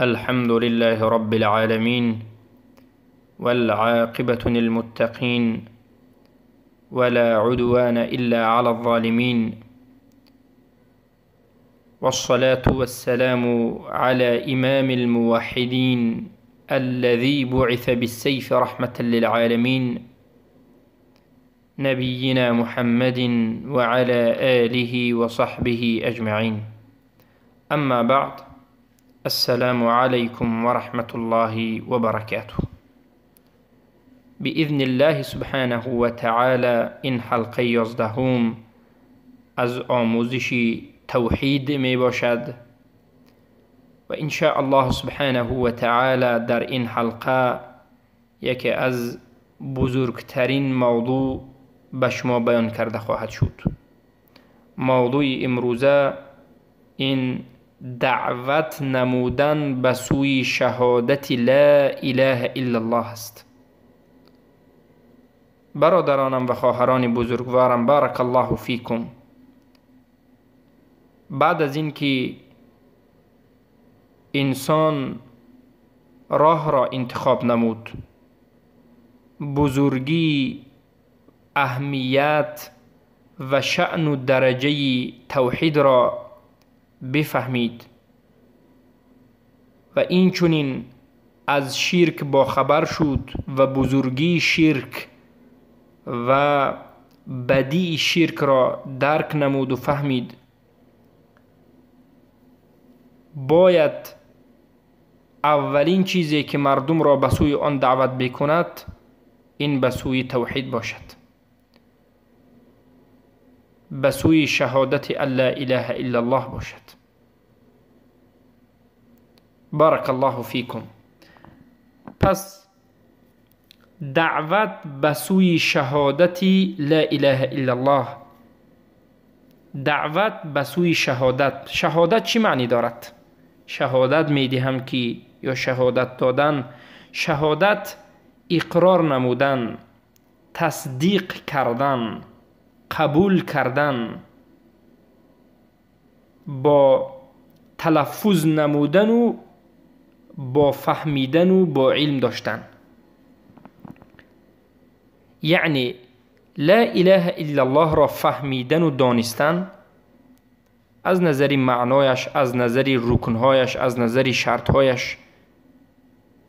الحمد لله رب العالمين، والعاقبة للمتقين، ولا عدوان إلا على الظالمين، والصلاة والسلام على إمام الموحدين الذي بعث بالسيف رحمة للعالمين، نبينا محمد وعلى آله وصحبه أجمعين. أما بعد، السلام عليكم ورحمة الله وبركاته. بإذن الله سبحانه وتعالى این حلقه 11 از آموزش توحید می باشد و إن شاء الله سبحانه وتعالى در این حلقه یکی از بزرگترین موضوع به شما بیان کرده خواهد شد. موضوع امروزه این دعوت نمودن به سوی شهادت لا اله الا الله است. برادرانم و خواهران بزرگوارم، بارک الله فیکم. بعد از اینکه انسان راه را انتخاب نمود، بزرگی، اهمیت و شأن و درجه توحید را بفهمید و این چنین از شرک با خبر شد و بزرگی شرک و بدی شرک را درک نمود و فهمید، باید اولین چیزی که مردم را به سوی آن دعوت بکند این به سوی توحید باشد، به سوی شهادت لا اله الا الله باشد. بارک الله فیکم. پس دعوت به سوی شهادت لا اله الا الله، دعوت به سوی شهادت. شهادت چی معنی دارد؟ شهادت میدهم که یا شهادت دادن، شهادت اقرار نمودن، تصدیق کردن، قبول کردن، با تلفظ نمودن و با فهمیدن و با علم داشتن. یعنی لا اله الا الله را فهمیدن و دانستن از نظر معنایش، از نظر رکنهایش، از نظر شرطهایش.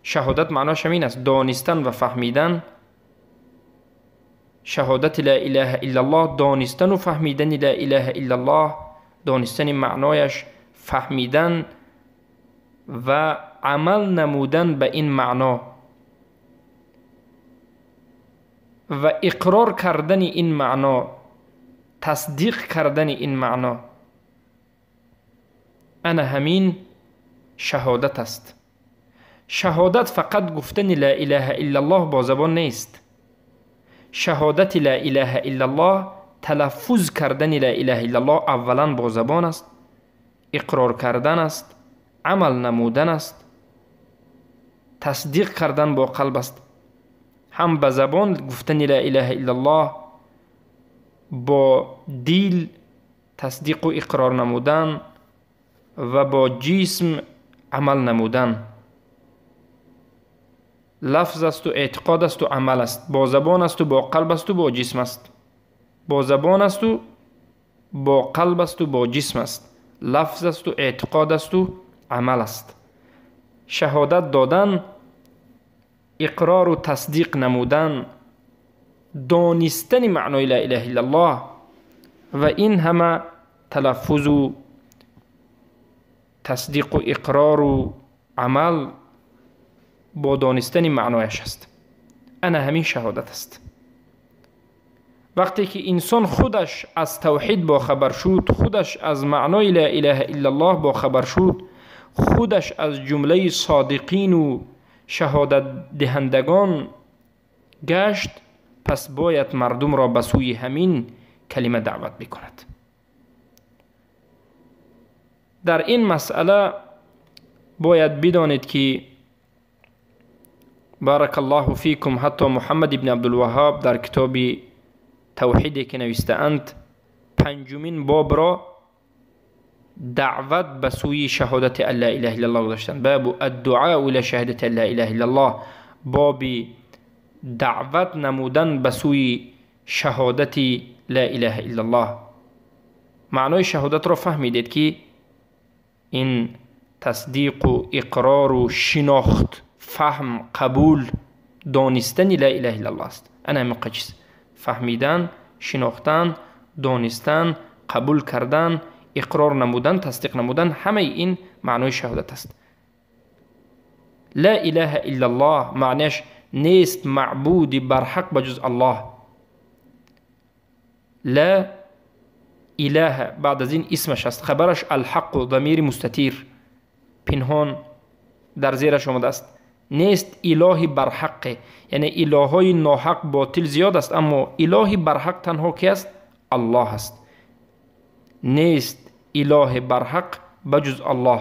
شهادت معناش همین است، دانستن و فهمیدن. شهادت لا اله الا الله، دانستن و فهمیدن لا اله الا الله، دانستن معنایش، فهمیدن و عمل نمودن به این معنا و اقرار کردن این معنا، تصدیق کردن این معنا، انا همین شهادت است. شهادت فقط گفتن لا اله الا الله با زبان نیست. شهادت لا اله الا الله، تلفظ کردن لا اله الا الله اولا با زبان است، اقرار کردن است، عمل نمودن است، تصدیق کردن با قلب است. هم به زبان گفتن لا اله الا الله، با دل تصدیق و اقرار نمودن و با جسم عمل نمودن. لفظ است و اعتقاد است و عمل است، با زبان است و با قلب است و با جسم است. با زبان است و با قلب است و با جسم است. لفظ است و اعتقاد است و عمل است. شهادت دادن، اقرار و تصدیق نمودن، دانستن معنای لا اله الا الله و این همه تلفظ و تصدیق و اقرار و عمل با دانستن معنایش است. انا همین شهادت است. وقتی که انسان خودش از توحید با خبر شد، خودش از معنای لا اله الا الله با خبر شد، خودش از جمله صادقین و شهادت دهندگان گشت، پس باید مردم را به سوی همین کلمه دعوت بکند. در این مسئله باید بدانید که بارک الله فیکم حتی محمد ابن عبدالوهاب در کتاب توحیدی که نوشته اند، پنجمین باب را даъват ба сӯи шаҳодати ан ла илаҳа иллаллоҳ гузоштанд. Бабу аддуау ила шаҳодати ан ла илаҳа иллаллоҳ, боби даъват намудан ба сӯи шаҳодати ла илаҳа иллаллоҳ. Маънои шаҳодатро фаҳмидед ки ин тасдиқу иқрору шинохт, фаҳм, қабул, донистани ла илаҳа иллаллоҳ аст. Ана ҳамин чиз: фаҳмидан, шинохтан, донистан, қабул кардан, иқрор намудан, тасдиқ намудан, ҳамаи ин маънои шаҳодат аст. Ла илаҳа иллаллоҳ маънияш нест маъбуди барҳақ ба ҷуз Аллоҳ. Ла илаҳа баъд аз ин исмаш аст, хабараш алҳаққу, дамири мустатир пинҳон дар зераш омадааст. Нест илоҳи барҳаққе, яъне илоҳҳои ноҳақ ботил зиёд аст, аммо илоҳи барҳақ танҳо ки аст? Аллоҳ аст. Нест илоҳи барҳақ ба ҷуз Аллоҳ.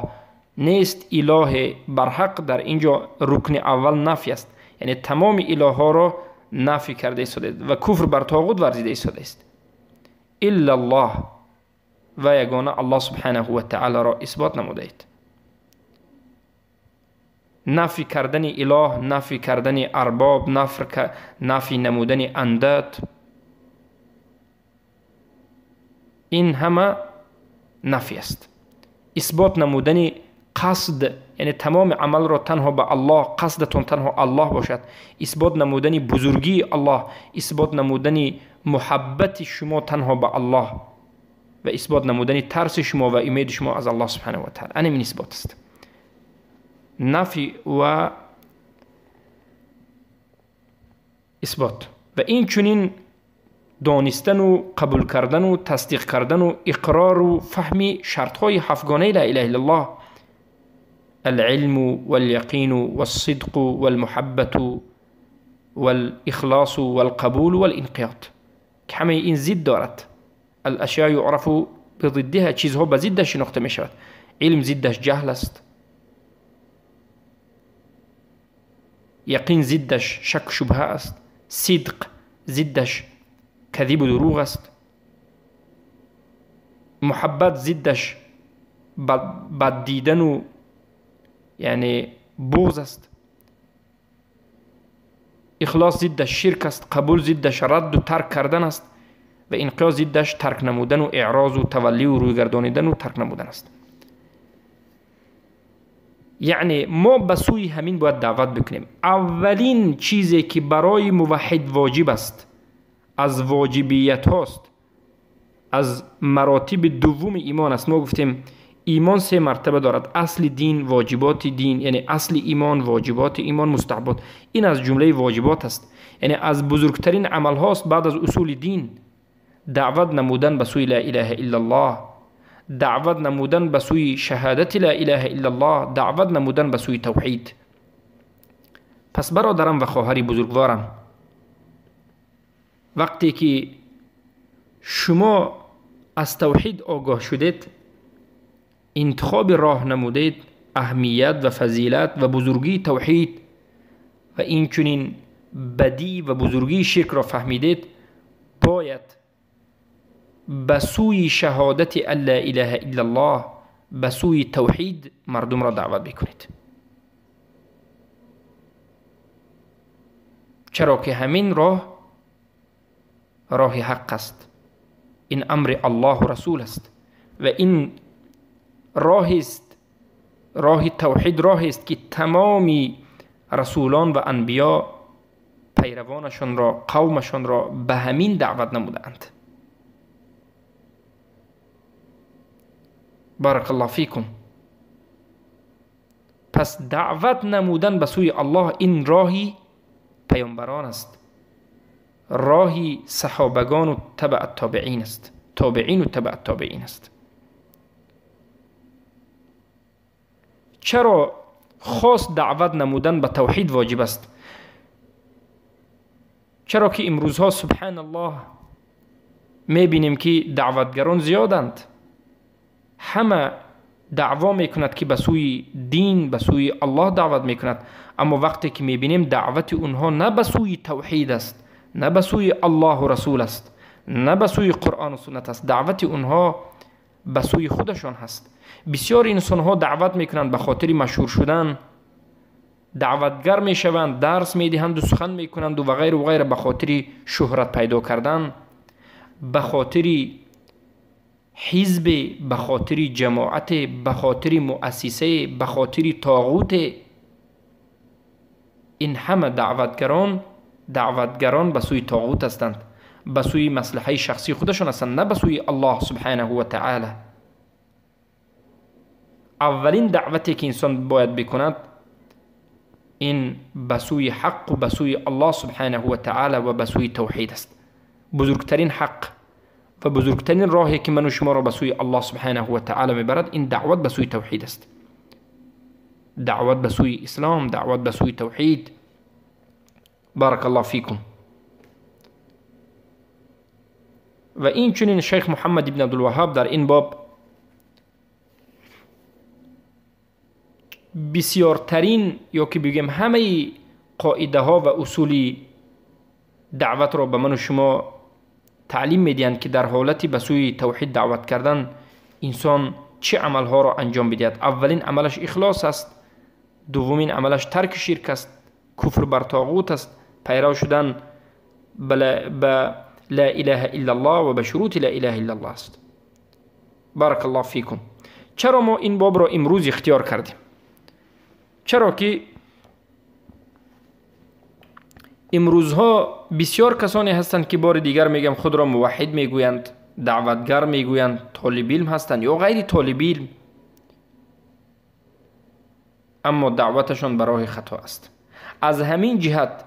Нест илоҳи барҳақ, дар ин ҷо рукни аввал нафй аст, яъне тамоми илоҳҳоро нафй карда истодааст ва куфр бар тоғут варзида истодааст. Иллаллоҳ, ва ягона Аллоҳ субҳанаҳу ва таолоро исбот намудаед. Нафй кардани илоҳ, нафй кардани арбоб, нафй намудани андад, ин ҳама нафй аст. Исбот намудани қасд, яъне тамоми амалро танҳо ба Аллоҳ, қасдатон танҳо Аллоҳ бошад. Исбот намудани бузургии Аллоҳ, исбот намудани муҳаббати шумо танҳо ба Аллоҳ ва исбот намудани тарси шумо ва умеди шумо аз Аллоҳ субҳанаҳу ва таъала. Ана ин исбот аст. Нафй ва исбот. Ва инчунин донистану қабул кардану тасдиқ кардану иқрору фаҳми шартҳои ҳафтгонаи ла илаҳа иллаллоҳ: العلم واليقين والصدق والمحبة والإخلاص والقبول والانقياد. که همه این ضد دارد. الاشیاء یعرف بضدها، چیزها به ضدش شناخته می شود. علم ضدش جهل است، یقین ضدش شک شبهه است، صدق ضدش کذب و دروغ است، محبت ضدش بد دیدن و یعنی بغض است، اخلاص ضدش شرک است، قبول ضدش رد و ترک کردن است و انقیاد ضدش ترک نمودن و اعراض و تولی و روی گردانیدن و ترک نمودن است. یعنی ما به سوی همین باید دعوت بکنیم. اولین چیزی که برای موحد واجب است، از واجبیت هاست، از مراتب دوم ایمان است. ما گفتیم ایمان سه مرتبه دارد: اصل دین، واجبات دین، یعنی اصل ایمان، واجبات ایمان، مستحبات. این از جمله واجبات است، یعنی از بزرگترین عمل هاست بعد از اصول دین. دعوت نمودن به سوی لا اله الا الله، دعوت نمودن به سوی شهادت لا اله الا الله، دعوت نمودن به سوی توحید. پس برادرم و خواهری بزرگوارم، وقتی که شما از توحید آگاه شدید، انتخاب راه نمودید، اهمیت و فضیلت و بزرگی توحید و اینچنین بدی و بزرگی شرک را فهمیدید، باید به سوی شهادت ان لا اله الا الله، به سوی توحید مردم را دعوت بکنید. چرا که همین راه، راه حق است. این امر الله و رسول است و این راه است، راه توحید راه است که تمامی رسولان و انبیا پیروانشان را، قومشان را به همین دعوت نمودند. بارک الله فیکم. پس دعوت نمودن به سوی الله این راهی پیامبران است، راهی صحابگان و تبع التابعین است، تابعین و تبع التابعین است. چرا خاص دعوت نمودن به توحید واجب است؟ چرا که امروزها سبحان الله میبینیم که دعوتگران زیادند، همه دعوا میکند که به سوی دین، به سوی الله دعوت میکند، اما وقتی که میبینیم دعوت اونها نه به سوی توحید است، نه به سوی الله و رسول است، نه به سوی قرآن و سنت است، دعوت اونها به سوی خودشان هست. بسیار انسان ها دعوت میکنند به خاطر مشهور شدن، دعوتگر میشوند، درس میدهند و سخن میکنند و غیر و غیر، به خاطر شهرت پیدا کردن، به خاطر حزب، به خاطر جماعت، به خاطر مؤسسه، به خاطر طاغوت. این همه دعوتگران به سوی طاغوت هستند، به سوی مصلحه شخصی خودشان هستند، نه به سوی الله سبحانه و تعالی. اولین دعوتی که انسان باید بکند این به سوی حق و به سوی الله سبحانه و تعالی و به سوی توحید است. بزرگترین حق و بزرگترین راهی که من و شما را به سوی الله سبحانه و تعالی میبرد این دعوت به سوی توحید است، دعوت به سوی اسلام، دعوت به سوی توحید. بارک الله فیکم. و این چنین شیخ محمد بن عبدالوهاب در این باب بسیارترین یا که بگیم همه قاعده ها و اصول دعوت را به من و شما تعلیم میدهند که در حالتی به سوی توحید دعوت کردن انسان چه عملها را انجام بدهد. اولین عملش اخلاص است، دومین عملش ترک شرک است، کفر بر طاغوت است، پیرو شدن به لا اله الا الله و به شروط لا اله الا الله است. بارک الله فیکم. چرا ما این باب را امروز اختیار کردیم؟ چرا که امروزها بسیار کسانی هستند که بار دیگر میگم خود را موحد میگویند، دعوتگر میگویند، طالب علم هستند یا غیر طالب علم، اما دعوتشان برای خطا است. از همین جهت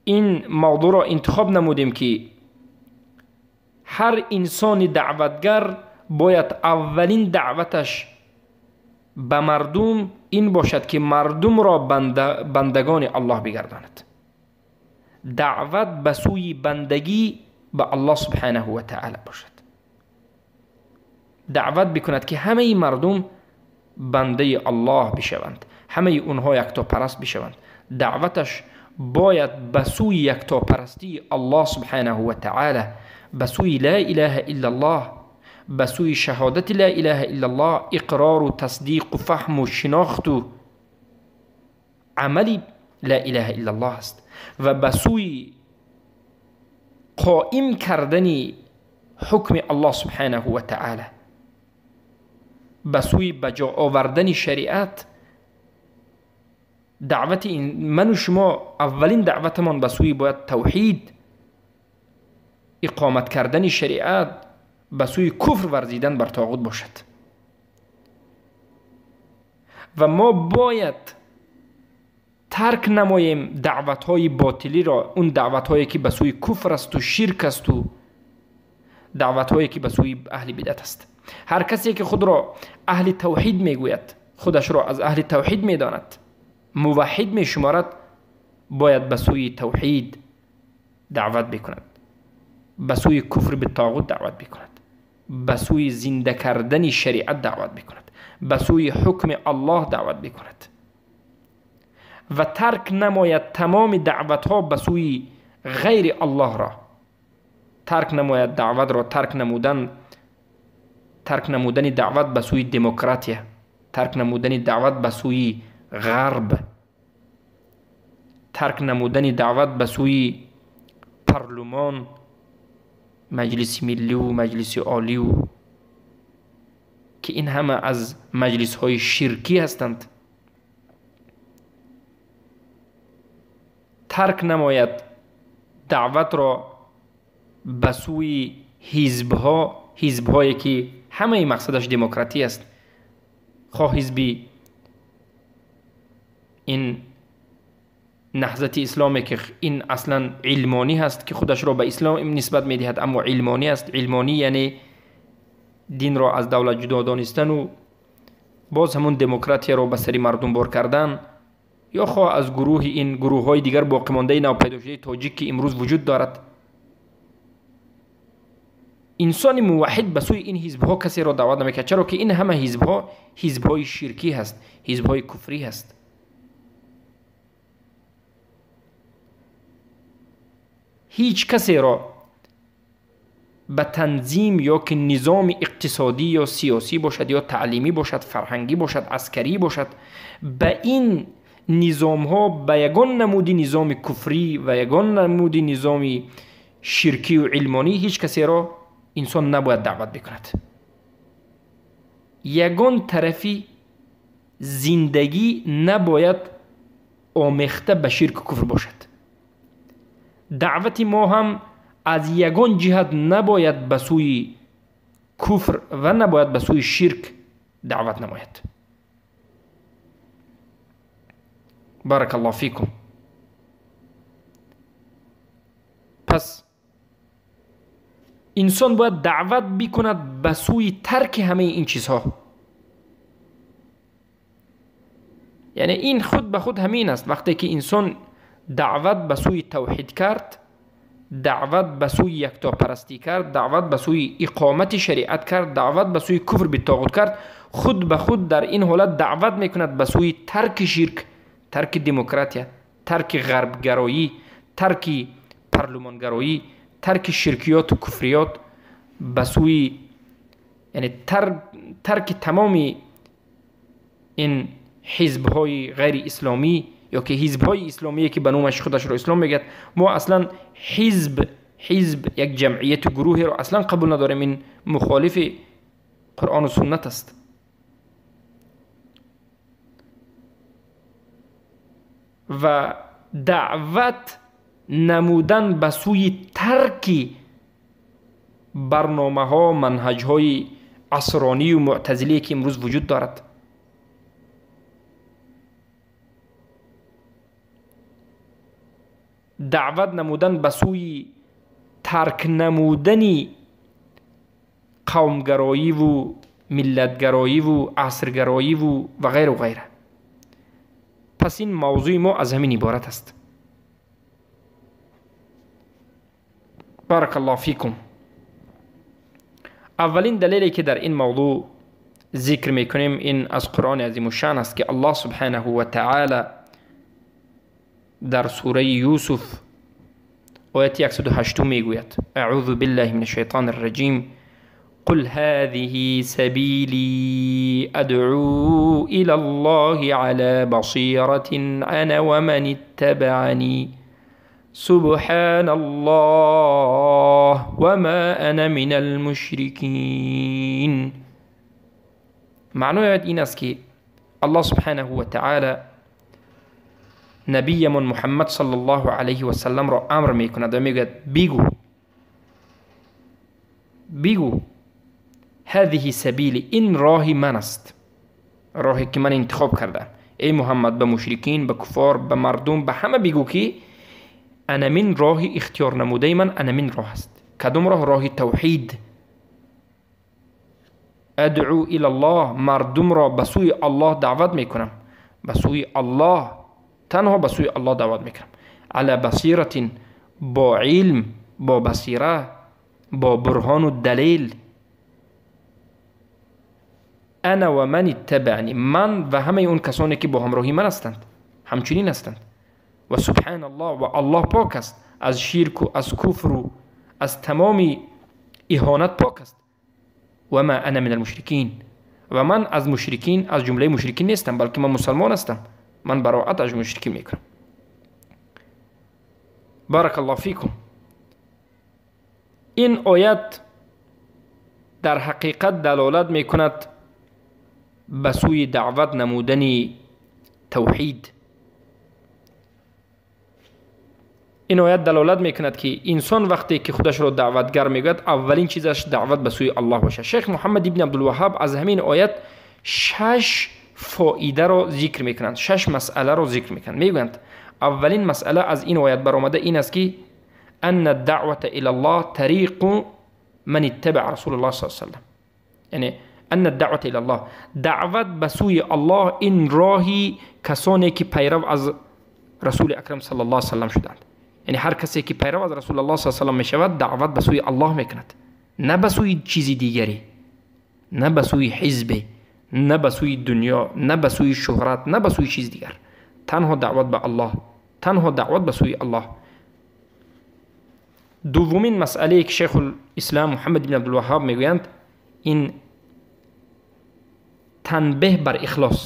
این موضوع را انتخاب نمودیم که هر انسان دعوتگر باید اولین دعوتش به مردم این باشد که مردم را بندگان الله بگرداند. دعوت به سوی بندگی به الله سبحانه و تعالی باشد. دعوت بکند که همه مردم بنده الله بشوند، همه اونها یکتاپرست بشوند. دعوتش باید به سوی یکتاپرستی الله سبحانه و تعالی، به سوی لا اله الا الله، به سوی شهادت لا اله الا الله، اقرار و تصدیق و فهم و شناخت و عمل لا اله الا الله است و به سوی قائم کردن حکم الله سبحانه و تعالی، به سوی بجا آوردن شریعت. دعوت من و شما اولین دعوتمان به سوی باید توحید، اقامت کردن شریعت، به سوی کفر ورزیدن بر طاغوت باشد. و ما باید ترک نماییم دعوت‌های باطلی را، اون دعوت‌هایی که به سوی کفر است و شرک است و دعوت‌هایی که به سوی اهل بدعت است. هر کسی که خود را اهل توحید میگوید، خودش را از اهل توحید میداند، موحد میشمارد، باید به سوی توحید دعوت بکند، به سوی کفر به طاغوت دعوت بکند، به سوی زنده کردن شریعت دعوت بکند، به سوی حکم الله دعوت بکند و ترک نماید تمام دعوتها به سوی غیر الله را. ترک نماید دعوت را، ترک نمودن دعوت به سوی دموکراتی، ترک نمودن دعوت به سوی غرب، ترک نمودن دعوت به سوی پارلمان، مجلس ملی و مجلس عالی و که این همه از مجلس های شرکی هستند. ترک نماید دعوت را به سوی حزبها، حزبهایی که همه مقصدش دموکراتی است، خواه حزبی این نهضت اسلامی که این اصلا علمانی هست که خودش را به اسلام نسبت میدهد، اما علمانی است. علمانی یعنی دین را از دولت جدا دانستن و باز همون دموکراتی را به سری مردم بار کردن، یا خواه از گروه این گروه های دیگر باقی مانده نوپیدا شده تاجیک که امروز وجود دارد. انسان موحد به سوی این حزب ها کسی را دعوت نمیکرد، چرا که این همه حزب ها حزب های شرکی هست، حزب های کفری هست. هیچ کسی را به تنظیم یا که نظام اقتصادی یا سیاسی باشد یا تعلیمی باشد، فرهنگی باشد، عسکری باشد، به این نظام ها به یگان نمودی نظام کفری و یگان نمودی نظام شرکی و علمانی هیچ کسی را انسان نباید دعوت بکند. یگان طرفی زندگی نباید آمیخته به شرک و کفر باشد. دعوت ما هم از یگان جهت نباید به سوی کفر و نباید به سوی شرک دعوت نماید. بارک الله فیکم. پس انسان باید دعوت بکند به سوی ترک همه این چیزها. یعنی این خود به خود همین است. وقتی که انسان دعوت به سوی توحید کرد، دعوت به سوی یکتاپرستی کرد، دعوت به سوی اقامت شریعت کرد، دعوت به سوی کفر به طاغوت کرد، خود به خود در این حالت دعوت میکند به سوی ترک شرک، ترک دموکراتیا، ترک غربگرایی، ترک پارلمانگرایی، ترک شرکیات و کفریات، به سوی یعنی ترک تمام این حزب‌های غیر اسلامی یا که حزب‌های اسلامی که به نامش خودش رو اسلام میگه. ما اصلا حزب یک جمعیت و گروهی رو اصلا قبول نداریم. این مخالف قرآن و سنت است. و دعوت نمودن به سوی ترک برنامه ها، منهج های عصرانی و معتزلی که امروز وجود دارد. دعوت نمودن به سوی ترک نمودن قومگرایی و ملتگرایی و عصرگرایی و غیر و غیره. پس این موضوع ما از همین عبارت است. بارک الله فیکم. اولین دلیلی که در این موضوع ذکر میکنیم این از قرآن عظیم الشان است که الله سبحانه و تعالی در سوره یوسف آیت 108 میگوید: اعوذ بالله من الشیطان الرجیم، قل هذه سبیلی ادعو الى الله على بصیرة انا ومن اتبعنی سبحان الله وما انا من المشرکین. معنای آیت این است که الله سبحانه و تعالی نبیمون محمد صلی الله علیه و سلم را امر میکند و میگوید بگو هذه سبیلی، این راه من است، راهی که من انتخاب کردم. ای محمد به مشرکین، به کفار، به مردم، به همه بگو که انا من راه اختیار نموده من، انا من راه است. کدام راه؟ راه توحید. ادعو الی الله، مردم را به سوی الله دعوت میکنم، به سوی الله، تنها به سوی الله دعوت میکنم. علی بصیرت، با علم، با بصیره، با برهان و دلیل. انا و من اتبعنی، من و همه اون کسانی که با همراهی من هستند همچنین هستند. و سبحان الله، و الله پاک است از شرک و از کفر و از تمام اهانت پاک است. و ما انا من المشرکین، و من از مشرکین، از جمله مشرکین نیستم، بلکه من مسلمان هستم، من براعت از مشرکین میکنم. بارک الله فیکم. این آیت در حقیقت دلالت میکند به سوی دعوت نمودن توحید. این آیت دلالت میکند که انسان وقتی که خودش را دعوتگر میگوید اولین چیزش دعوت به سوی الله باشه. شیخ محمد ابن عبدالوهاب از همین آیت 6 فایده را ذکر میکنند، 6 مسئله را ذکر میکنند. میگویند اولین مسئله از این آیت برآمده این است که ان الدعوة الى الله طریق من اتبع رسول الله صلی الله علیه و سلم. یعنی ان الدعوة الى الله، دعوت به سوی الله، این راهی کسانی که پیرو از رسول اکرم صلی الله علیه و سلم شدند. یعنی هر کسی که پیرو از رسول الله صلی الله علیه و سلم میشود دعوت به سوی الله میکند، نه به سوی چیزی دیگری، نه به سوی حزب، نه به سوی دنیا، نه به سوی شهرت، نه به سوی چیز دیگر. تنها دعوت به الله، تنها دعوت به سوی الله. دومین مسئله که شیخ Ислом Муҳаммад ибн Абдулваҳҳоб мегӯянд ин танбеҳ бар ихлос,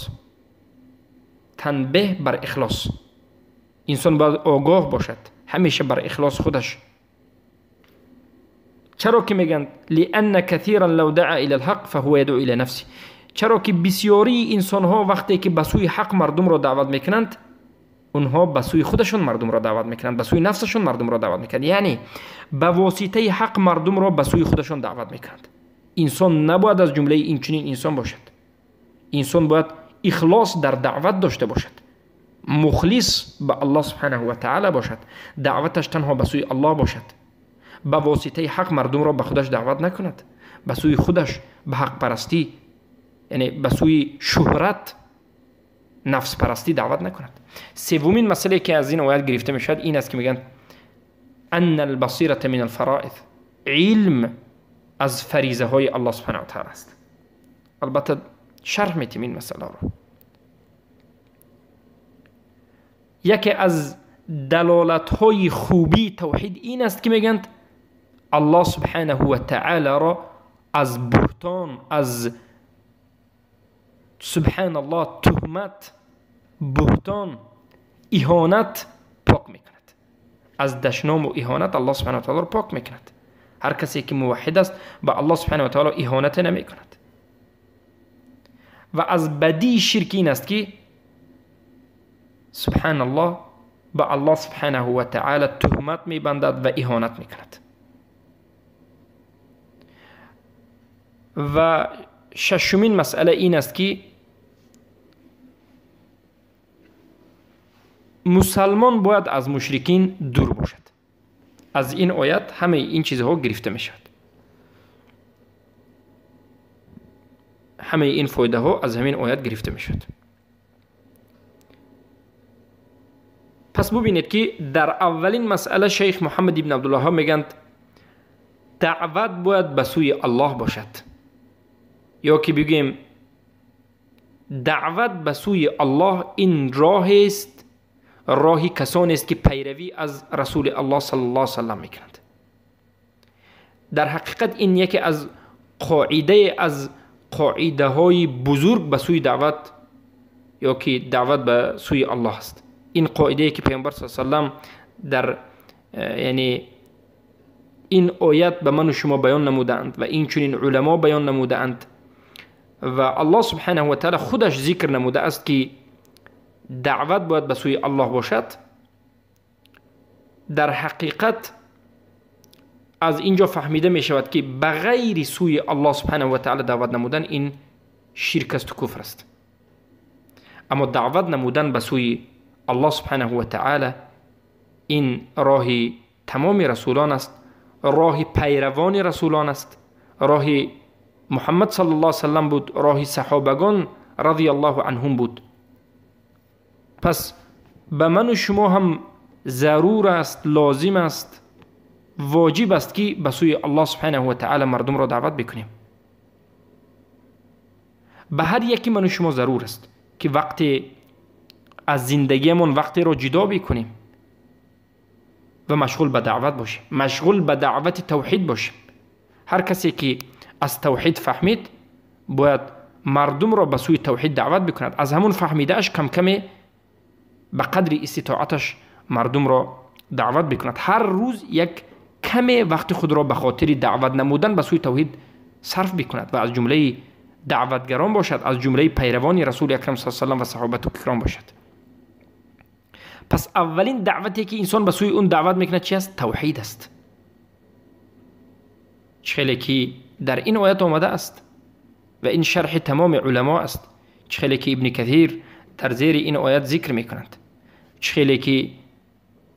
танбеҳ бар ихлос. Инсон бояд огоҳ бошад ҳамеша бар ихлос худаш. Чаро ки мегӯянд лианна касиран лав даъа ила лҳақ фаҳува ядъу ила нафси, чаро ки бисёрии инсонҳо вақте ки ба сӯи ҳақ мардумро даъват мекунанд, онҳо ба сӯи худашон мардумро даъват мекунанд, ба сӯи нафсашон мардумро даъват мекунанд, яъне ба воситаи ҳақ мардумро ба сӯи худашон даъват мекунанд. Инсон набояд аз ҷумлаи инчунин инсон бошад. Инсон бояд ихлос дар даъват дошта бошад, мухлис ба Аллоҳ субҳанаҳу ва таъала бошад, даъваташ танҳо ба сӯи Аллоҳ бошад, ба воситаи ҳақ мардумро ба худаш даъват накунад, ба сӯи худаш, ба ҳақпарастӣ, яъне ба сӯи шуҳрат, нафспарастӣ даъват накунад. Севумин масъалае ки аз ин оят гирифта мешавад ин аст ки мегӯянд анна албасирата мин алфароид, илм аз фаризаҳои Аллоҳ субҳанаҳу ва таъала аст. Албатта шарҳ метим ин масъаларо. Яке аз далолатҳои хубии тавҳид ин аст ки мегӯянд Аллоҳ субҳанаҳу ва таъаларо аз буҳтон, аз субҳаналлоҳ туҳмат, буҳтон, иҳонат пок мекунад. Аз дашному иҳонат Аллоҳ субҳанаҳу ва таъаларо пок мекунад. Ҳар касе ки муваҳҳид аст ба Аллоҳ субҳанаҳу ва таъала иҳонате намекунад. Ва аз бадии ширк ин аст ки субҳаналлоҳ ба Аллоҳ субҳанаҳу ва таъала туҳмат мебандад ва иҳонат мекунад. Ва шашумин масъала ин аст ки мусалмон бояд аз мушрикин дур бошад. Аз ин оят ҳамаи ин чизҳо гирифта мешавад. Ҳамаи ин фоидаҳо аз ҳамин оят гирифта мешавад. Пас бубинед ки дар аввалин масъала шейх Муҳаммад ибн Абдулваҳҳоб мегӯянд даъват бояд ба сӯи Аллоҳ бошад, ё ки бигӯем даъват ба сӯи Аллоҳ ин роҳест, роҳи касонест ки пайравӣ аз Расули Аллоҳ саллаллоҳу алайҳи васаллам мекунанд. Дар ҳақиқат ин яке аз қоидае аз қоидаҳои бузург ба сӯи даъват ё ки даъват ба сӯи Аллоҳ аст. Ин қоидае ки Паёмбар саллаллоҳу алайҳи васаллам дар яъне ин оят ба ману шумо баён намудаанд ва инчунин уламо баён намудаанд ва Аллоҳ субҳанаҳу ва таъала худаш зикр намудааст ки даъват бояд ба сӯи Аллоҳ бошад. Дар ҳақиқат аз ин ҷо фаҳмида мешавад ки ба ғайри сӯи Аллоҳ субҳанаҳу ва таъала даъват намудан ин ширк аст, куфр аст. Аммо даъват намудан ба сӯи Аллоҳ субҳанаҳу ва таъала ин роҳи тамоми расулон аст, роҳи пайравони расулон аст, роҳи Муҳаммад саллаллоҳу алайҳи васаллам буд, роҳи саҳобагон радиаллоҳу анҳум буд. Пас ба ману шумо ҳам зарур аст, лозим аст, воҷиб аст ки ба сӯи Аллоҳ субҳанаҳу ва таъала мардумро даъват бикунем. Ба ҳар яки ману шумо зарур аст ки вақте аз зиндагиамон вақтеро ҷудо бикунем ва машғул ба даъват бошем, машғул ба даъвати тавҳид бошем. Ҳар касе ки аз тавҳид фаҳмид бояд мардумро ба сӯи тавҳид даъват бикунад. Аз ҳамон фаҳмидааш камкаме ба қадри иститоаташ мардумро даъват бикунад. Ҳар рӯз як каме вақти худро ба хотири даъват намудан ба сӯи тавҳид сарф бикунад ва аз ҷумлаи даъватгарон бошад, аз ҷумлаи пайравони Расули акрам саллаллоҳу алайҳи васаллам ва саҳобату киром бошад. Пас аввалин даъвате ки инсон ба сӯи он даъват мекунад чи аст? Тавҳид аст. Чӣ хеле ки дар ин оят омада аст ва ин шарҳи тамоми уламо аст, чӣ хеле ки Ибни Касир дар зери ин оят зикр мекунанд, чӣ хеле ки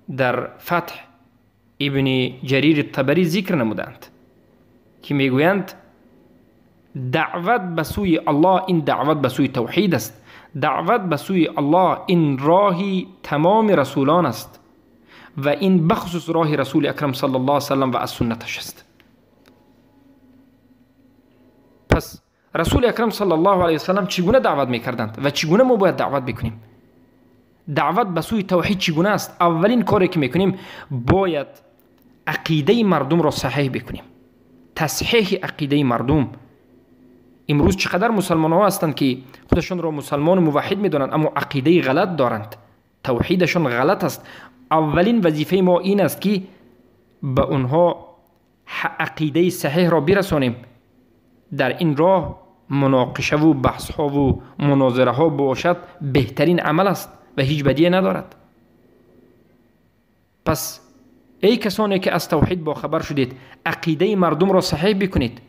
дар Фатҳ Ибни Ҷарир Табарӣ зикр намуданд ки мегӯянд даъват ба сӯи Аллоҳ ин даъват ба сӯи тавҳид аст, даъват ба сӯи Аллоҳ ин роҳи тамоми расулон аст ва ин бахусус роҳи Расули акрам саллаллоҳу алайҳи васаллам ва аз суннаташ аст. Пас Расули акрам саллаллоҳу алайҳи васаллам чӣ гуна даъват мекарданд ва чӣ гуна мо бояд даъват бикунем? Даъват ба сӯи тавҳид чӣ гуна аст? Аввалин коре ки мекунем бояд ақидаи мардумро саҳеҳ бикунем. تصحیح عقیده مردم. امروز چقدر مسلمان ها هستند که خودشان را مسلمان موحد میدانند اما عقیده غلط دارند، توحیدشان غلط است. اولین وظیفه ما این است که به اونها عقیده صحیح را برسانیم. در این راه مناقشه و بحث ها و مناظره ها باشد بهترین عمل است و هیچ بدیه ندارد. پس ای کسانی که از توحید با خبر شدید، عقیده مردم را صحیح بکنید.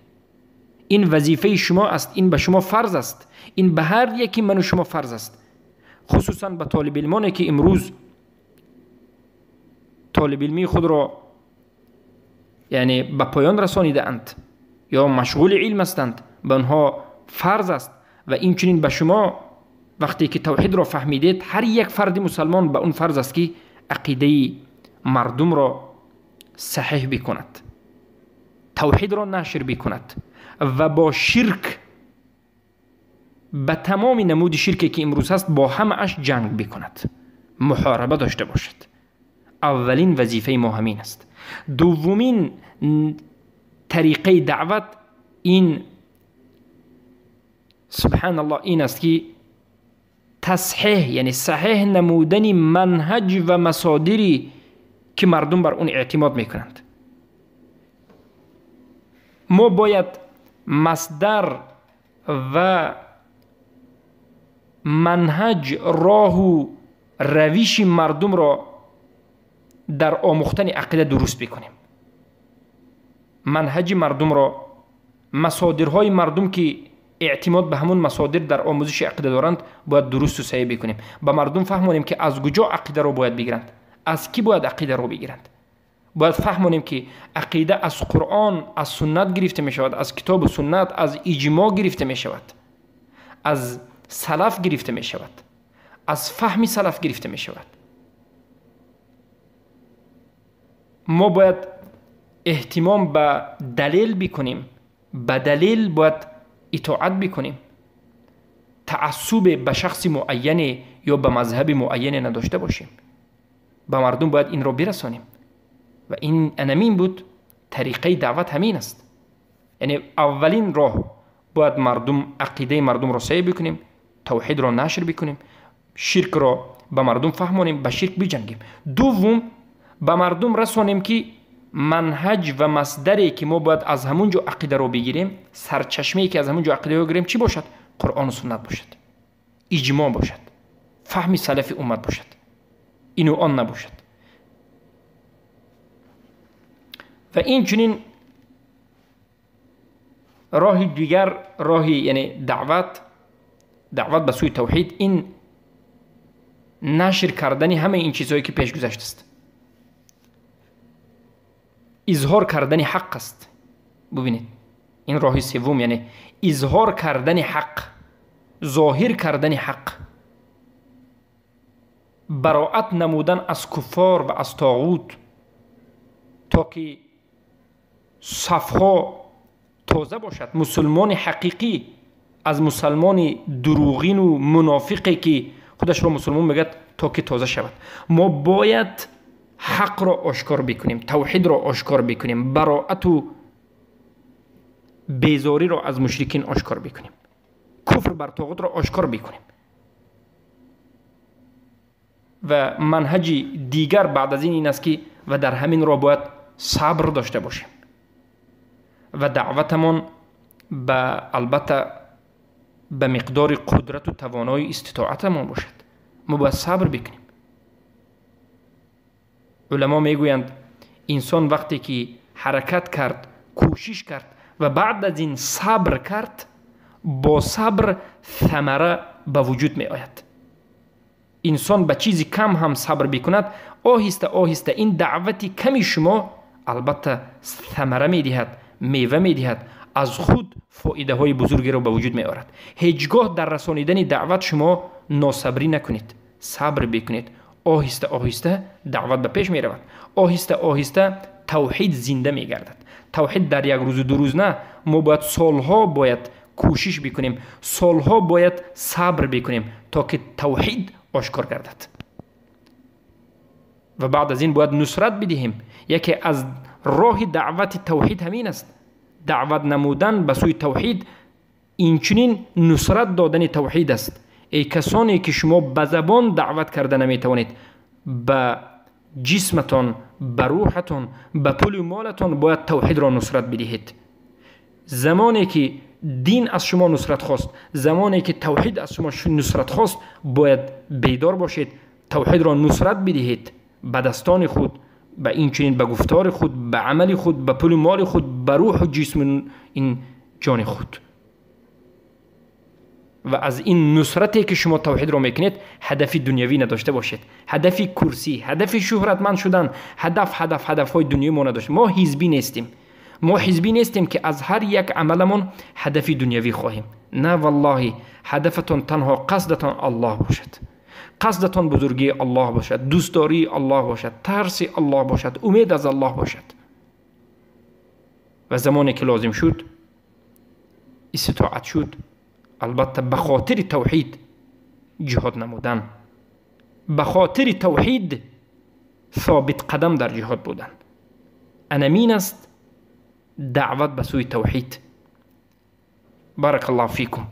این وظیفه شما است، این به شما فرض است، این به هر یکی من و شما فرض است، خصوصا به طالب علمانی که امروز طالب علمی خود را یعنی به پایان رسانیده اند یا مشغول علم هستند، به آنها فرض است. و این چنین به شما وقتی که توحید را فهمیدید، هر یک فرد مسلمان به اون فرض است که عقیده مردم را صحیح بکند، توحید را نشر بکند و با شرک، به تمام نمود شرکی که امروز هست با همه اش جنگ بکند، محاربه داشته باشد. اولین وظیفه ما همین است. دومین طریقه دعوت این سبحان الله این است که تصحیح، یعنی صحیح نمودن منهج و مصادری که مردم بر اون اعتماد میکنند. ما باید مصدر و منهج، راه و روش مردم را در آموختن عقیده درست بکنیم. منهج مردم را، مصادرهای مردم که اعتماد به همون مصادر در آموزش عقیده دارند باید درست و صحیح بکنیم. به مردم فهمانیم که از کجا عقیده را باید بگیرند، از کی باید عقیده را بگیرند. باید فهمانیم که عقیده از قرآن، از سنت گرفته می شود، از کتاب و سنت، از اجماع گرفته می شود، از سلف گرفته می شود، از فهم سلف گرفته می شود. ما باید اهتمام به دلیل بکنیم، به دلیل باید اطاعت بکنیم. تعصب به شخص معین یا به مذهب معین نداشته باشیم. به مردم باید این را برسانیم و این انمین بود طریقه دعوت همین است. یعنی اولین راه باید مردم، عقیده مردم را صحیح بکنیم، توحید را نشر بکنیم، شرک را به مردم فهمانیم، به شرک بجنگیم. دوم، به مردم رسانیم که منهج و مصدری که ما باید از همونجا عقیده رو بگیریم، سرچشمه‌ای که از همونجا عقیده رو بگیریم چی باشد؟ قرآن و سنت باشد، اجماع باشد، فهم سلف امت باشد، این و آن نباشد. و این چنین راه دیگر، راه یعنی دعوت، دعوت به سوی توحید، این نشر کردن همه این چیزهایی که پیش گذشته است، اظهار کردن حق است. ببینید این راه سوم، یعنی اظهار کردن حق، ظاهر کردن حق، براعت نمودن از کفار و از طاغوت تا که صفها تازه باشد. مسلمان حقیقی از مسلمان دروغین و منافقی که خودش را مسلمان میگه تا که تازه شود. ما باید حق را آشکار بکنیم، توحید را آشکار بکنیم، براعت و بیزاری را از مشرکین آشکار بکنیم، کفر بر طاغوت را آشکار بکنیم. و منهج دیگر بعد از این است که و در همین را باید صبر داشته باشیم و دعوتمان به البته به مقدار قدرت و توانایی استطاعتمان باشد. ما باید صبر بکنیم. علما میگویند انسان وقتی که حرکت کرد، کوشش کرد و بعد از این صبر کرد، با صبر ثمره به وجود می آید. انسان به چیزی کم هم صبر بکند، آهسته آهسته این دعوت کمی شما البته ثمره می دهد، میوه می دهد، از خود فایده های بزرگی را به وجود می آورد. هیچگاه در رسانیدن دعوت شما ناصبری نکنید، صبر بکنید. آهسته آهسته دعوت به پیش می رود، آهسته آهسته توحید زنده می گردد. توحید در یک روز و دو روز نه، ما باید سالها باید کوشش بکنیم، سالها باید صبر بکنیم تا که توحید آشکار گردد. و بعد از این باید نصرت بدهیم. یکی از راه دعوت توحید همین است، даъват намудан ба сӯи тавҳид инчунин нусрат додани тавҳид аст. Эй касоне ки шумо ба забон даъват карда наметавонед, ба ҷисматон, ба рӯҳатон, ба пулу молатон бояд тавҳидро нусрат бидиҳед. Замоне ки дин аз шумо нусрат хост, замоне ки тавҳид аз шумо нусрат хост, бояд бедор бошед, тавҳидро нусрат бидиҳед ба дастони худ, ба инчунин ба гуфтори худ, ба амали худ, ба пулу моли худ, ба рӯҳу ҷисму ин ҷони худ. Ва аз ин нусрате ки шумо тавҳидро мекунед, ҳадафи дунявӣ надошта бошед, ҳадафи курсӣ, ҳадафи шӯҳратманд шудан, ҳадаф ҳадаф ҳадафҳои дунявӣ мо надошта. Мо ҳизбӣ нестем, мо ҳизбӣ нестем ки аз ҳар як амаламон ҳадафи дунявӣ хоҳем. На валлоҳи, ҳадафатон танҳо қасдатон Аллоҳ бошад, қасдатон бузургии Аллоҳ бошад, дӯстдории Аллоҳ бошад, тарси Аллоҳ бошад, умед аз Аллоҳ бошад. Ва замоне ки лозим шуд, иститоат шуд, албатта ба хотири тавҳид ҷиҳод намудан, ба хотири тавҳид собит қадам дар ҷиҳод будан. Анамин аст даъват ба сӯи тавҳид. Баракаллоҳу фикум.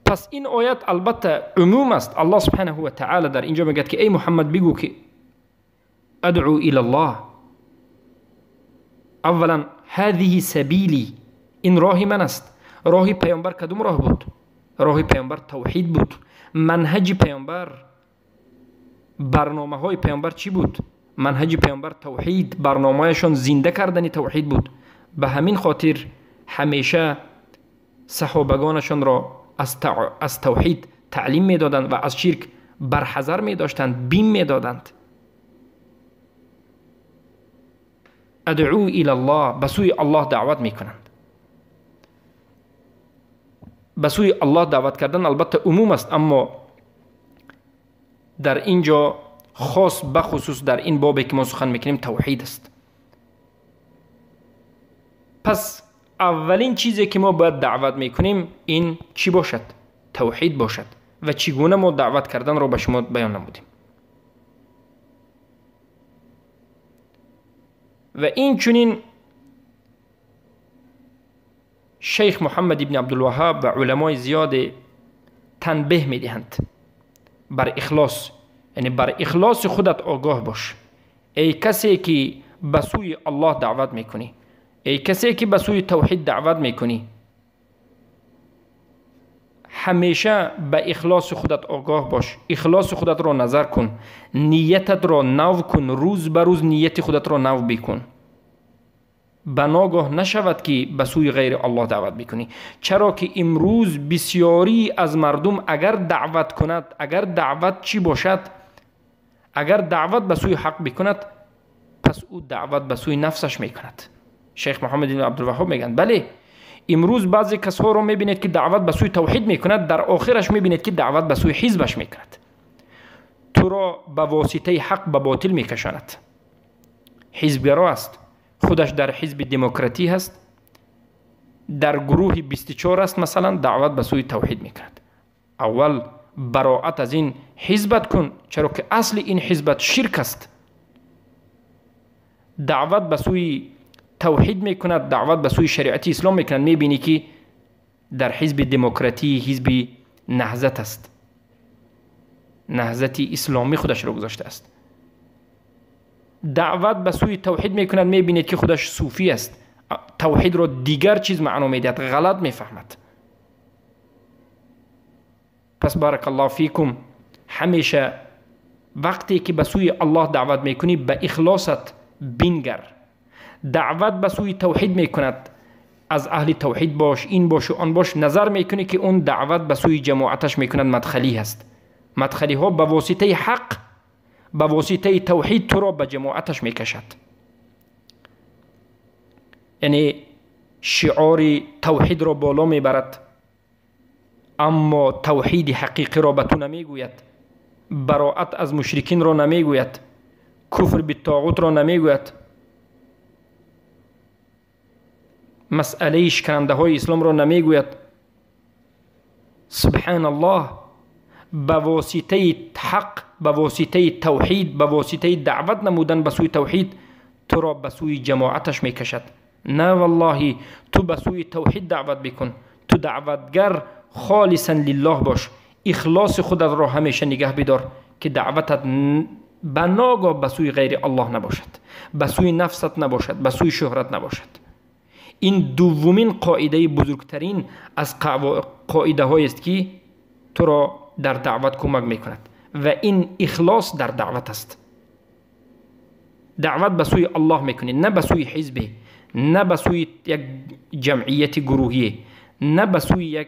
Пас ин оят албатта умум аст. Аллоҳ субҳанаҳу ва таъала дар инҷо мегӯяд ки эй Муҳаммад, бигӯ ки адъу илаллоҳ. Аввалан ҳазиҳи сабили, ин роҳи ман аст. Роҳи паёмбар кадом роҳ буд? Роҳи паёмбар тавҳид буд. Манҳаҷи паёмбар, барномаҳои паёмбар чӣ буд? Манҳаҷи паёмбар тавҳид, барномаашон зинда кардани тавҳид буд. Ба ҳамин хотир ҳамеша саҳобагонашонро аз тавҳид таълим медоданд ва аз ширк барҳазар медоштанд, бим медоданд. Адъу илаллоҳ, ба сӯи Аллоҳ даъват мекунанд. Ба сӯи Аллоҳ даъват кардан албатта умум аст, аммо дар ин ҷо хос бахусус дар ин бобе ки мо сухан мекунем тавҳид аст. Пас аввалин чизе ки мо бояд даъват мекунем ин чӣ бошад? Тавҳид бошад. Ва чӣ гуна мо даъват карданро ба шумо баён намудем. Ва инчунин шейх Муҳаммад ибн Абдулваҳҳоб ва уламои зиёде танбеҳ медиҳанд бар ихлос, яъне бар ихлоси худат огоҳ бош. Эй касе ки ба сӯи Аллоҳ даъват мекунӣ, эй касе ки ба сӯи тавҳид даъват мекунӣ, ҳамеша ба ихлоси худат огоҳ бош, ихлоси худатро назар кун, ниятатро нав кун, рӯз ба рӯз нияти худатро нав бикун. Ба ногоҳ нашавад ки ба сӯи ғайри Аллоҳ даъват бикунӣ. Чаро ки имрӯз бисёрӣ аз мардум агар даъват кунад, агар даъват чӣ бошад, агар даъват ба сӯи ҳақ бикунад, пас ӯ даъват ба сӯи нафсаш мекунад. Шейх Муҳаммад ибн Абдулваҳҳоб мегӯянд бале, имрӯз баъзе касҳоро мебинед ки даъват ба сӯи тавҳид мекунад, дар охираш мебинед ки даъват ба сӯи ҳизбаш мекунад. Туро ба воситаи ҳақ ба ботил мекашонад. Ҳизбгаро аст, худаш дар ҳизби демократӣ ҳаст, дар гурӯҳи 24 аст, масалан даъват ба сӯи тавҳид мекунад. Аввал бароат аз ин ҳизбат кун, чаро ки асли ин ҳизбат ширк аст. Даъват ба сӯи тавҳид мекунад, даъват ба сӯи шариати ислом мекунад, мебинӣ ки дар ҳизби демократӣ, ҳизби наҳзат аст, наҳзати исломӣ худашро гузоштааст. Даъват ба сӯи тавҳид мекунад, мебинед ки худаш суфӣ аст, тавҳидро дигар чиз маъно медиҳад, ғалат мефаҳмад. Пас баракаллоҳу фикум, ҳамеша вақте ки ба сӯи Аллоҳ даъват мекунӣ, ба ихлосат бингар. Даъват ба сӯи тавҳид мекунад, аз аҳли тавҳид бош, ин бошу он бош, назар мекунӣ ки он даъват ба сӯи ҷамоаташ мекунад, мадхалӣ ҳаст. Мадхалиҳо ба воситаи ҳақ, ба воситаи тавҳид туро ба ҷамоаташ мекашад. Яъне шиори тавҳидро боло мебарад, аммо тавҳиди ҳақиқиро ба ту намегӯяд, бароат аз мушрикинро намегӯяд, куфр биттоғутро намегӯяд, масъалаи шиканандаҳои исломро намегӯяд. Субҳаналлоҳ, ба воситаи ҳақ, ба воситаи тавҳид, ба воситаи даъват намудан ба сӯи тавҳид تو را به سوی جماعتش میکشد. نه والله، تو به سوی توحید دعوت بکن. تو دعوتگر خالصا لله باش، اخلاص خودت را همیشه نگه بدار که دعوتت به ناگاه به سوی غیر الله نباشد، به سوی نفست نباشد، به سوی شهرت نباشد. این دومین قاعده بزرگترین از قاعده های است که تو را در دعوت کمک میکند و این اخلاص در دعوت است. دعوت به سوی الله میکنی، نه به سوی حزبی، نه به سوی یک جمعیت گروهی، نه به سوی یک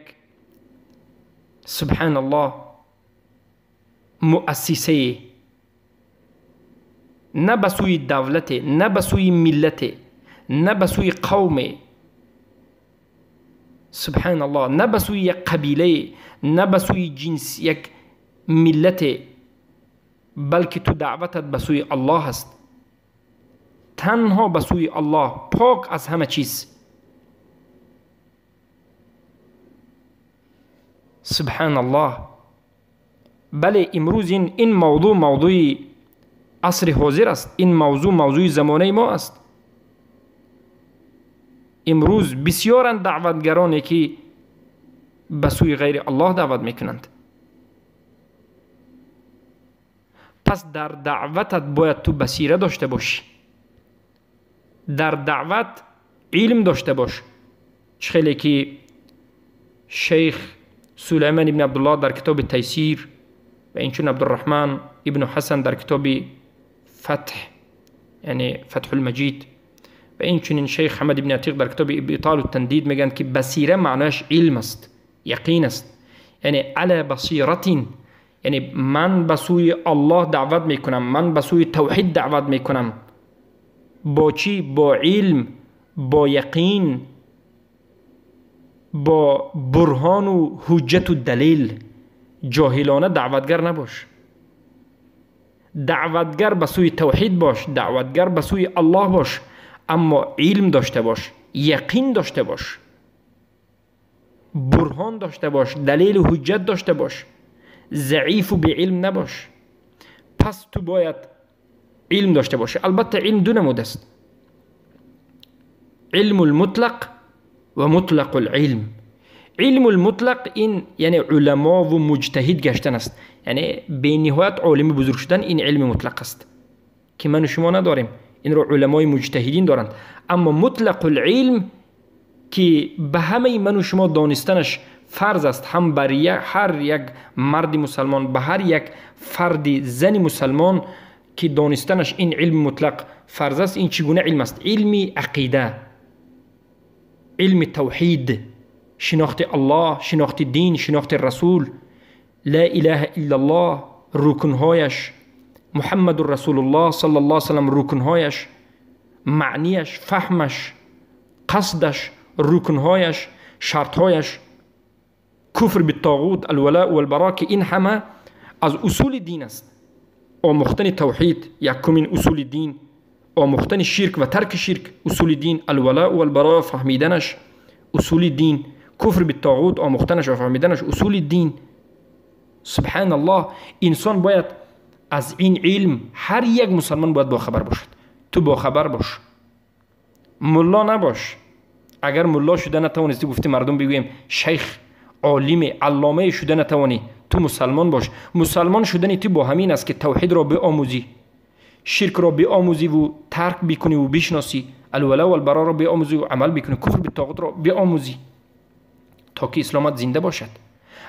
سبحان الله مؤسسه، نه به سوی دولت، نه به سوی ملت، نه به سوی قوم، سبحان الله، نه به سوی یک قبیله، نه به سوی جنس یک ملت، بلکه تو دعوتت به سوی الله است، تنها به سوی الله، پاک از همه چیز. سبحان الله. بله، امروز این موضوع موضوع عصر حاضر است، این موضوع موضوع زمانه ما است. امروز بسیارند دعوتگرانی که به سوی غیر الله دعوت میکنند. پس در دعوتت باید تو بصیره داشته باشی، در دعوت علم داشته باش. خیلی که شیخ سلیمان ابن عبدالله در کتاب تیسیر و اینچون عبدالرحمن ابن حسن در کتاب فتح، یعنی فتح المجید، و اینچنین شیخ حمد ابن عتیق در کتاب ابطال التندید میگن که بصیره معناش علم است، یقین است، یعنی علی بصیرت، یعنی من به سوی الله دعوت میکنم، من به سوی توحید دعوت میکنم. با چی؟ با علم، با یقین، با برهان و حجت و دلیل. جاهلانه دعوتگر نباش، دعوتگر به سوی توحید باش، دعوتگر به سوی الله باش، اما علم داشته باش، یقین داشته باش، برهان داشته باش، دلیل و حجت داشته باش، ضعیف و بی علم نباش. پس تو باید علم داشته باشی. البته علم دو نمود است، علم المطلق و مطلق العلم. علم المطلق این یعنی علما و مجتهد گشتن است، یعنی به نهایت عالم بزرگ شدن، این علم مطلق است که من و شما نداریم، این رو علمای مجتهدین دارند. اما مطلق العلم که به همه من و شما دانستنش فرض است، هم بر هر یک مرد مسلمان، به هر یک فرد زن مسلمان که دانستنش این علم مطلق فرض است. این چگونه علم است؟ علم عقیده، علم توحید، شناخت الله، شناخت دین، شناخت رسول، لا اله الا الله، رکنهایش، محمد رسول الله صلی الله علیه وسلم، رکنهایش، معنیش، فهمش، قصدش، رکنهایش، شرطهایش، کفر بالطاغوت، الولاء والبراء، که این همه از اصول دین است. آموختن توحید یکمین اصول دین، آموختن شرک و ترک شرک اصول دین، الولاء والبراء فهمیدنش اصول دین، کفر بالطاغوت آموختنش و فهمیدنش اصول دین. سبحان الله، انسان باید از این علم، هر یک مسلمان باید باخبر باشد. تو باخبر باش، ملا نباش. اگر ملا شده نتوانستی، گفتی مردم بگویم شیخ، عالم، علامه شده نتوانی، تو مسلمان باش. مسلمان شدن تو با همین است که توحید را بیاموزی، شرک را بیاموزی و ترک بکنی و بشناسی، الولا والبرا را بیاموزی و عمل بکنی، کفر بالطاغوت را بیاموزی تا که اسلامت زنده باشد.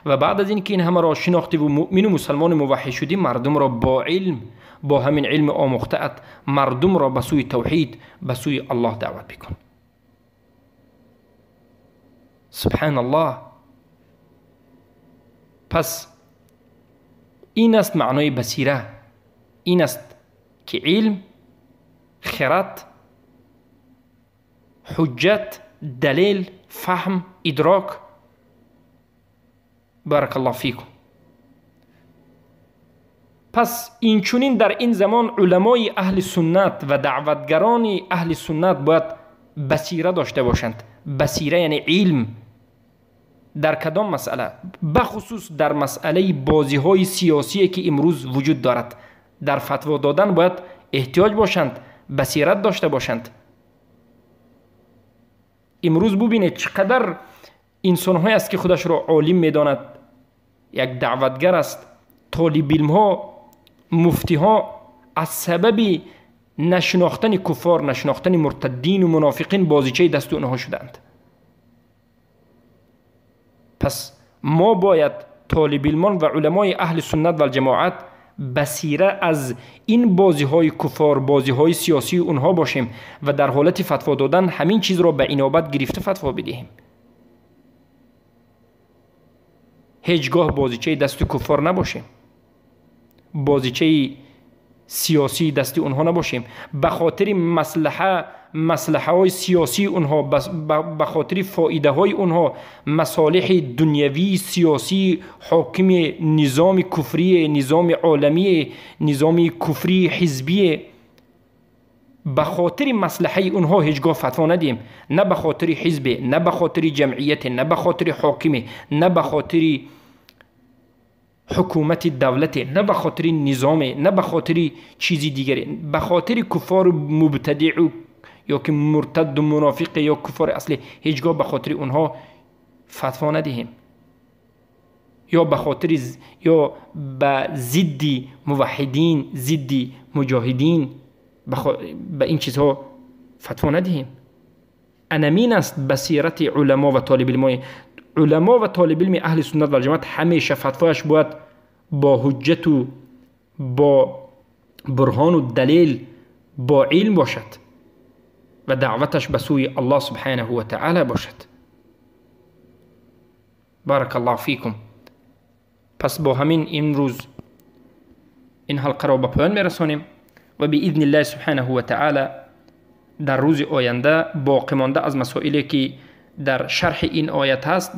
و بعد از این که این همه را شناختی و مؤمن و مسلمان موحد شدی، مردم را با علم، با همین علم آموخته ات، مردم را به سوی توحید، به سوی الله دعوت بکن. سبحان الله. پس این است معنای بصیره، این است که علم، خرد، حجت، دلیل، فهم، ادراک. بارک الله فیکم. پس اینچنین در این زمان علمای اهل سنت و دعوتگران اهل سنت باید بصیره داشته باشند. بصیره یعنی علم در کدام مسئله، بخصوص در مسئله بازی های سیاسی که امروز وجود دارد. در فتوا دادن باید احتیاج باشند بصیرت داشته باشند. امروز ببینید چقدر انسان‌هایی است که خودش را عالم می‌داند، یک دعوتگر است، طالب علم‌ها، مفتی‌ها از سبب نشناختن کفار، نشناختن مرتدین و منافقین بازیچه دست اونها شدند. پس ما باید طالب علمان و علمای اهل سنت و الجماعت بصیره از این بازی‌های کفار، بازی‌های سیاسی اونها باشیم و در حالت فتوا دادن همین چیز را به اینابت گرفته فتوا بدهیم. هیچگاه بازیچه دست کفار نباشیم، بازیچه سیاسی دست اونها نباشیم. به خاطر مصلحه های سیاسی اونها، به خاطر فایده های اونها، مصالح دنیوی سیاسی حاکم نظام کفری، نظام عالمی، نظام کفری حزبی، به خاطر مصلحه اونها هیچگاه فتوا ندیم. نه به خاطر حزب، نه به خاطر جمعیت، نه به خاطر حاکم، نه به خاطر حکومت دولت، نه به خاطر نظام، نه به خاطر چیزی دیگری، به خاطر کفار مبتدع یا که مرتد و منافق یا کفار اصلی هیچگاه به خاطر اونها فتوا ندهیم، یا به خاطر یا به ضد موحدین، ضد مجاهدین، به این چیزها فتوا ندهیم. انمین است بصیرت علما و طالب علمای. علما و طالب علم اهل سنت و الجماعت همیشه فتوایش باید با حجت و با برهان و دلیل، با علم باشد و دعوتش به سوی الله سبحانه و تعالی باشد. بارک الله فیکم. پس با همین امروز این حلقه را به پایان میرسانیم و باذن الله سبحانه و تعالی در روز آینده باقی مانده از مسائلی که در شرح این آیت هست